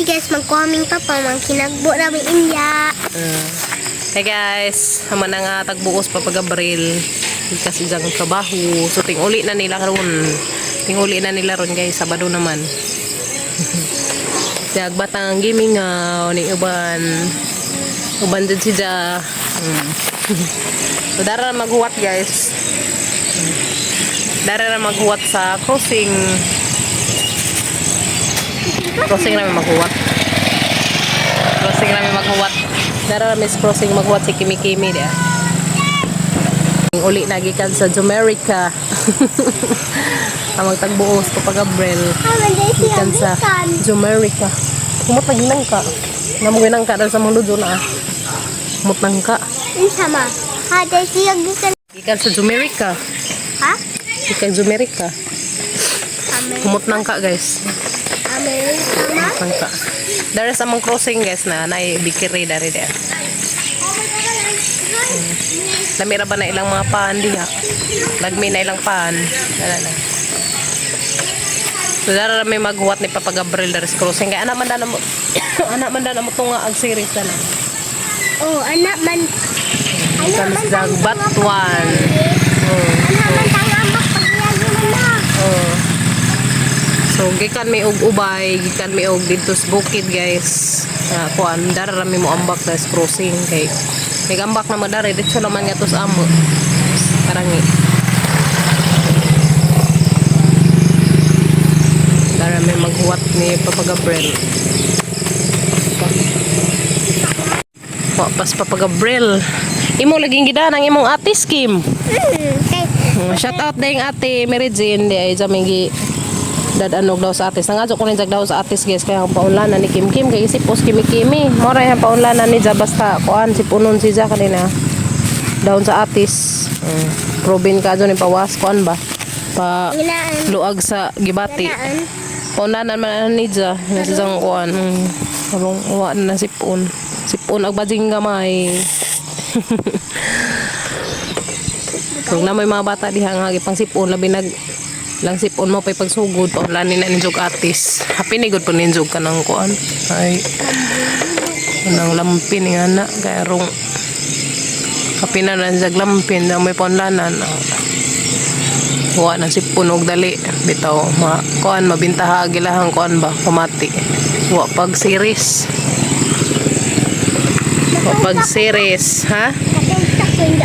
Hi guys, magkuhaming papa, mangkinagbo na may inya. Hey guys, hama na nga tagbuos Papa Gabriel. Kasi diyang trabaho. So ting-uli na nila ron. Ting-uli na nila ron, guys, Sabado naman. Siya batang gaming nga ni uban. Uban din si Ja. So dara na maghuwat, guys. Dara na maghuwat sa crossing. Crossing namin maghuwat. Crossing namin maghuwat. Dara na miss crossing maghuwat si Kimi Kimi dia. Uli na gikan sa Jamaica. Ang magtagbuos ko pa Gabriel. Gikan sa Jamaica. Kumot na ginang ka. Namuginang ka dahil sa mga ludo na. Kumot nang ka. Unsa ma? Ha, dahil siya gikan. Gikan sa Jamaica. Ha? Gikan Jamaica. Kumot nang ka, guys. Amerika ma? Kumot nang ka. Dara sa among crossing, guys, na nay bikiri dari there. Lami ra ba na ilang mga pan diha? Lagmi na ilang pan. Dara na. So dara ra may maghuwat ni Papa Gabriel dari sa crossing. Kaya anak man da na mo anak man da na mo tunga ang series na. Oh, anak man. Gikan sa Batuan. Anak man tangambak pagyagi man na. Oh. So gikan mi og ubay, gikan mi og didto sa bukid, guys. Kuan dara ra mi mo ambak sa crossing kay nagambak na madari didto naman nga to sa amo. Karangi. Dara mi maghuwat ni Papa Gabriel. Wa pas Papa Gabriel. Imo laging gidan ang imong ate scheme. Kay Shout out ding ate Mary Jane di ay jamingi dadanog daw sa atis. Nangadyo ko rin jag daw sa atis, guys, kaya ang paunlanan ni Kim Kim kay isip pos Kimi Kimi. Mo ra yung paunlanan ni Ja basta kuan si punon si Ja kanina. Down sa atis. Probin ka ni pawas kuan ba? Pa Ginaan. Luag sa gibati. Ginaan. Paunlanan man ni Ja. Nasa jang kuan. Karong wa na sipon. Sipon ag bajing gamay. Kung na may mga bata diha nga gipang sipon labi nag lang sipon mo pay pagsugod paunlanin na ninjog atis. Happy ni gud po ninjog kanang kuan. Ay kanang lampin nga na kay rong happy na na jag lampin na may paunlanan. Wa na sipon og dali bitaw ma kuan mabintaha gilahang kuan ba pamati. Wa pag series. Wa pag series, ha?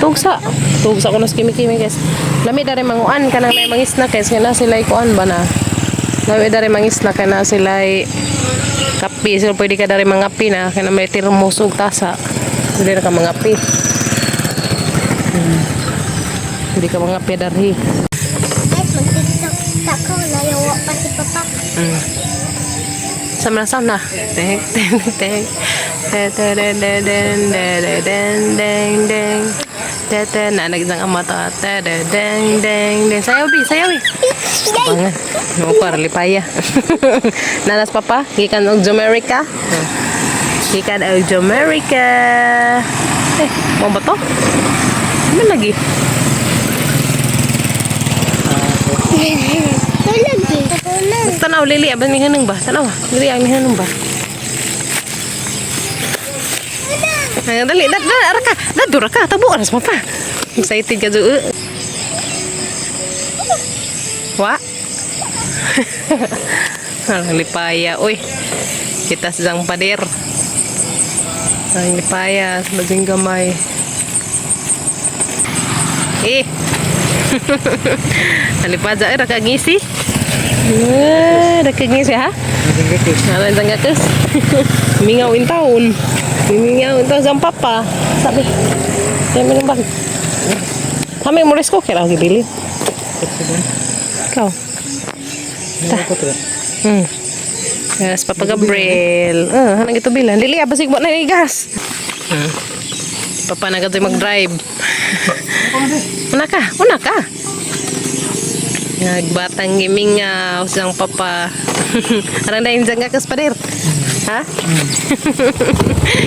Tugsa. Tugsa ko na sa kimi-kimi, guys. Lami dari manguan kanang may mangisna, guys, kay na sila kuan ba na. Lami dari mangisna kay na sila kapi. So pwede ka dari mangapi na kay na may termos ug tasa. Pwede na ka mangapi. Pwede ka mangapi darhi. Guys, mag-TikTok ko. Nayawa pa si papa. Sama na sama na. Teng teng teng. Te te den den den den den den den. Te te na nagdang ang mata. Te de deng deng deng. Sayaw bi, sayaw bi. Bangan. No para lipaya. Nanas papa, gikan og Jamaica. Gikan og Jamaica. Eh, mo ba to? Ano lagi? Tulog eh. Tulog. Tanaw lili aban ni hanung ba? Tanaw. Lili ang ni hanung ba? Ay, dali, dali, dali, ara ka. Dadura ka, tabo aras mo pa. Excited ka jud. Wa. Ang lipaya, uy. Kita sa isang pader. Ang lipaya, sa basing gamay. Eh. Ang lipaya, ay, rakagisi. Eh, rakagisi ha? Ano ang gakas? Mingaw in taon. Mingaw in taon sa papa. Sabi. Kaya mo bag. Kami mo rice cooker ako gibili. Ikaw. Ta. Yes, Papa Gabriel. Ah, hanang ito bilan. Lili, abasig mo na ni gas. Papa na kasi mag-drive. Una ka, una ka. Nagbatang gimingaw siyang papa. Arang dahil dyan ka kaspader. Ha?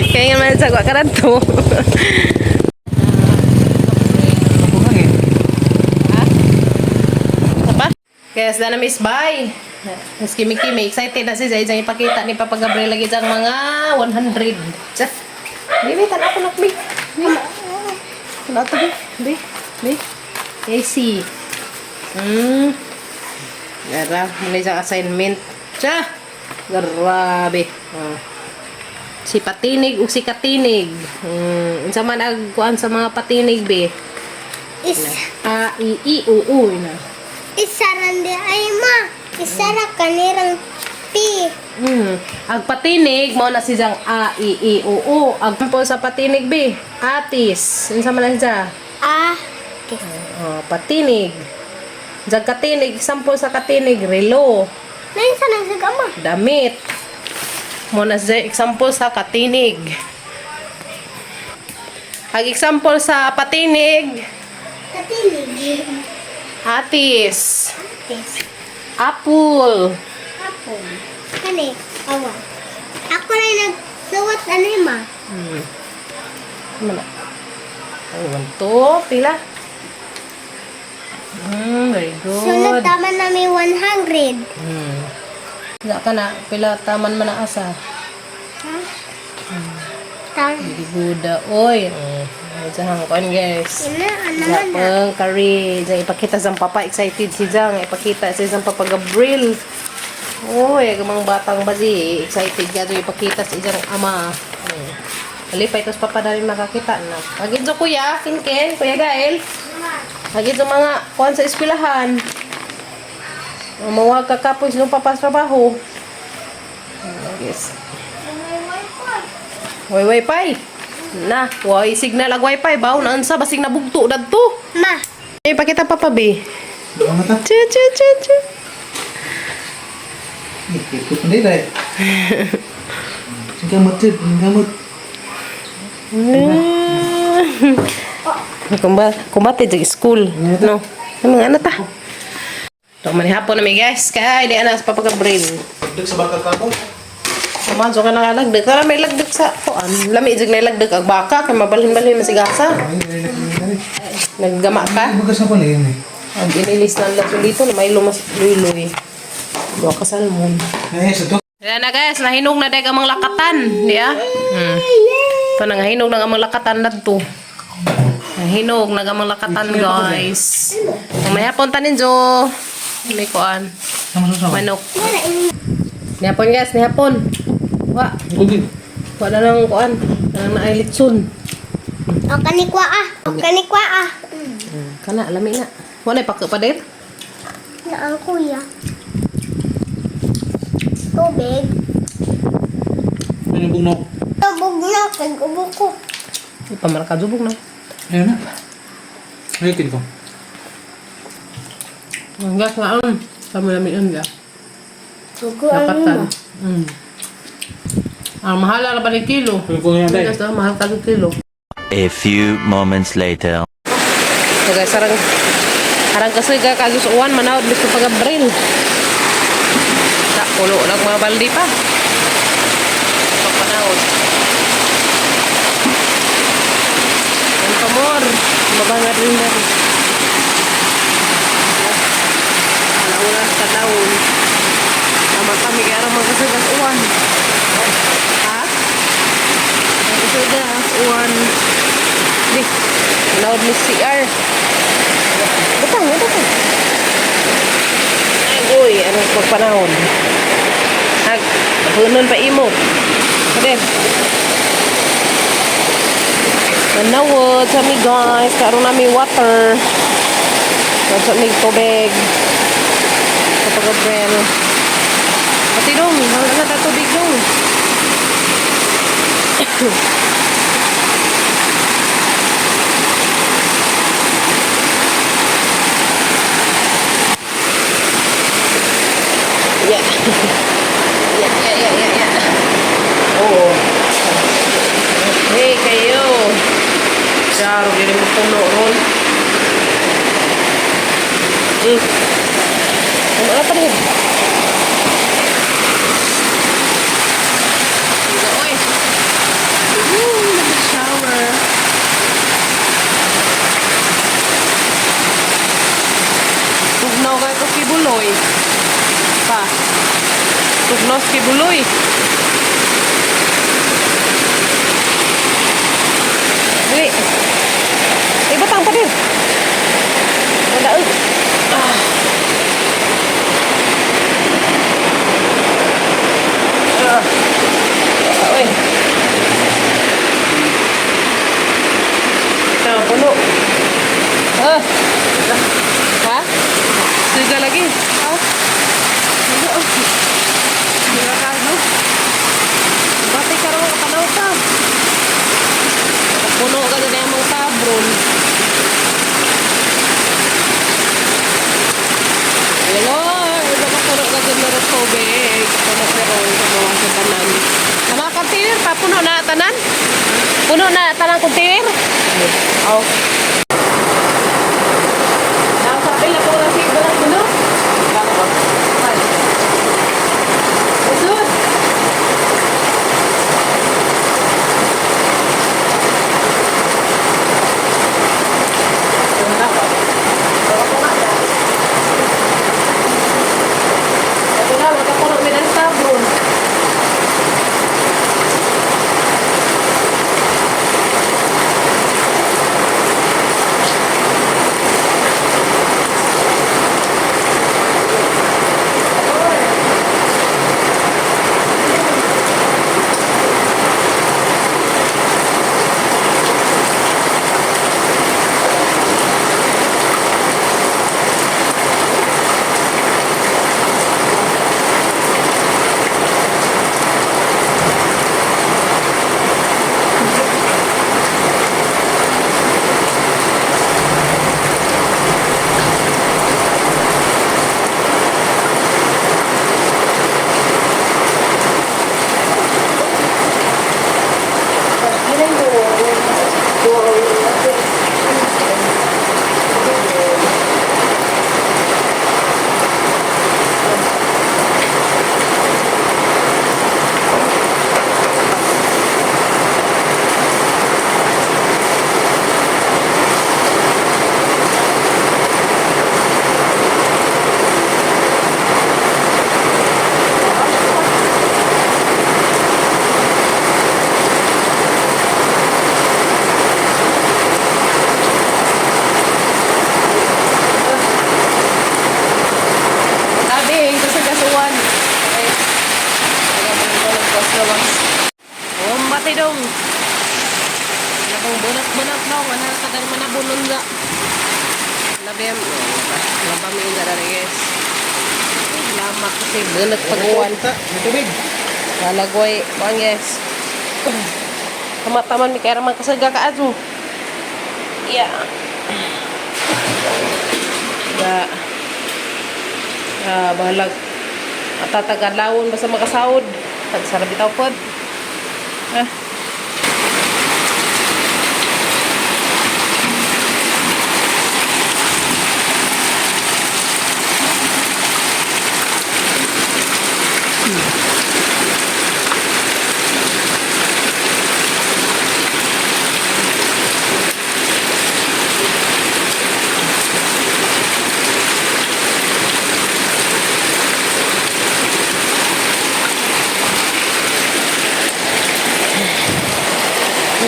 Kaya nga man sa ka to. Ha? Apa? Kaya sa na miss bye. Mas kimi-kimi, excited na si Zay. Zay ipakita ni Papa Gabriel lagi diyang mga 100. Tsa. Bibi, tanaw ko na, bi. Bi. Tanaw to, bi. Bi. Bi. AC. Gara, muna isang assignment. Tsa. Grabe. Oh. Si Patinig o si Katinig. Unsa man ag kuan sa mga patinig be? Is A I I U U ina. Isa randi ay ma. Isa ra kanirang P. Ag patinig mao na siyang A I I U U. Ag po sa patinig be? Atis. Unsa man na siya? A. Oh, patinig. Diyan katinig, example sa katinig, relo, Nain sa nang ma. damit. Mo na siya example sa katinig. Ag example sa patinig, Katinig. atis, Atis. apple. Apple. Kani. Awa. Ako rin nagsuwat ano ma. Ano na? Ay, one, two, pila. Very good. Sunod tama na may 100. Wala ka na, pila taman man na asa. Ha? Tama. Very good. Ah. Oy. Diyan kuan guys. Ina, ano man na. Japang kari. Diyan ipakita sa papa. Excited si Jang. Ipakita si Jang Papa Gabriel. Oy, ang mga batang bazi. Excited ka doon ipakita si Jang ama. Alipay, tapos papa na rin makakita na. Agin so kuya, Kinken, Kuya Gael. Agin so mga kuan sa eskwelahan. Mawag ka kapoy sa papa sa trabaho. Yes. Way wifi. Na, way signal ag wifi baw na unsa basig nabugto dadto. Ma. Eh pakita papa B. Ano ta? Chu chu chu chu. Ikut ni dai. Gamot tu, gamot. Kumba kumbate jud school. No. Ano nga na ta? To man hapon na mi guys kay di ana sa Papa Gabriel. Duk sa baka kako. Kuman so ka nakalagdag. Tara may lagdag sa kuan. Lami jud na lagdag ag baka kay mabalhin-balhin masigasa. Naggama ka. Bagas na pala yun eh. Ang inilis na lang dito na may lumas luy-luy. Duha ka salmon. Eh, sa to. Ayan na guys, nahinog na dahil amang lakatan. Di ah? Ito na, nahinog na amang lakatan na to. Nahinog na amang lakatan guys. Kung may hapon tanin jo. May kuan. Sama sama. Manok. Nihapon guys, nihapon. Wa, Kundi. wa na lang kuan. Nang naay litson. O kanikwa ah. O kanikwa ah. Kana, lami na. Wa na ipakyo pa din. Na ang kuya. Tubig. Ano yung bugnaw? Tubog na. Kag-ubo ko. Ipamalakadubog na. Ayun na. Ayun ko. Ang gas nga ang. Kami lami yun ga. Tugo ang Lakatan. Ang mahal na ba ni kilo? Ayun ko nga dai. Guys, ah, mahal ka kilo. A few moments later. So guys, sarang harang kasi ka kagus uwan manawad bisto pag Abril. Sa pulo lang mga baldi pa. Pagpanawod. Yan pa more. Mabangat rin na rin. Alauna sa taon. Tama kami kaya mga kasigas uwan. Ha? Kasigas uwan. Di. Manawad ni CR. Butang, butang. Ay, uy, anong pagpanahon? Ag, punon pa imo. Pwede. Manawod sa mi guys, karon nami water. Sa mi tubig. Sa pag-brel. Pati dong, hanggang na tubig dong. Yeah. Yeah. Oo. Okay, kayo. Charo, gini mo puno ron. Ano pa rin? Oy. Woo, nag-shower. Tugnaw kayo ko kibuloy. Pa. Close kay buloy. Dili. Eh, batang pa din. Wala, oy. Ah. Ah. Ah, oy. Ito, puno. Ah. Ha? Suga lagi. Ah. Suga, oh. Suga ka, no? Bati ka rin, panaw ka. Puno ka na yung mga tabron. Lord, makapuno ka dyan na tubig. Puno pero sa mga sa tanan. Sa mga container pa, puno na tanan? Puno na tanan container? Oh. Nakasapil na po na si Ibalang puno. Bako ba? Jesus! Ito na, magkapuno mi ng sabon. Sabi, kasi kasuan. Okay. Oh, mati dong. Labang bunot-bunot no, wala ka dahil manabulon ga. Labi ang, labang yung dara guys. Lamak kasi bunot pag-uwan. May tubig. Lalagway, kuan guys. Tamataman mi kaya raman kasaga ka ato. Yeah. Da. Ah, bahalag. Atatagadlawon basta makasahod. Tag bitaw pod. Ah.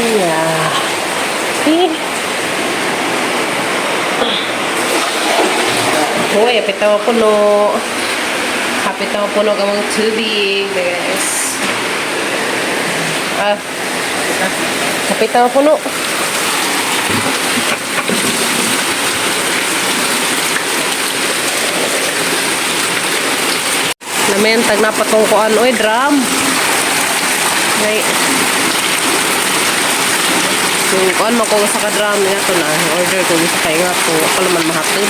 Yeah. See? Hoy, apit na puno. Hapit na puno ka mga tubig, guys. Ah. Hapit na puno. Namen, tag napatong kuan oy drum. Ngay. Kung kuan mo ko sa ka drum nga to na order ko sa kay nga to ako naman mahatod.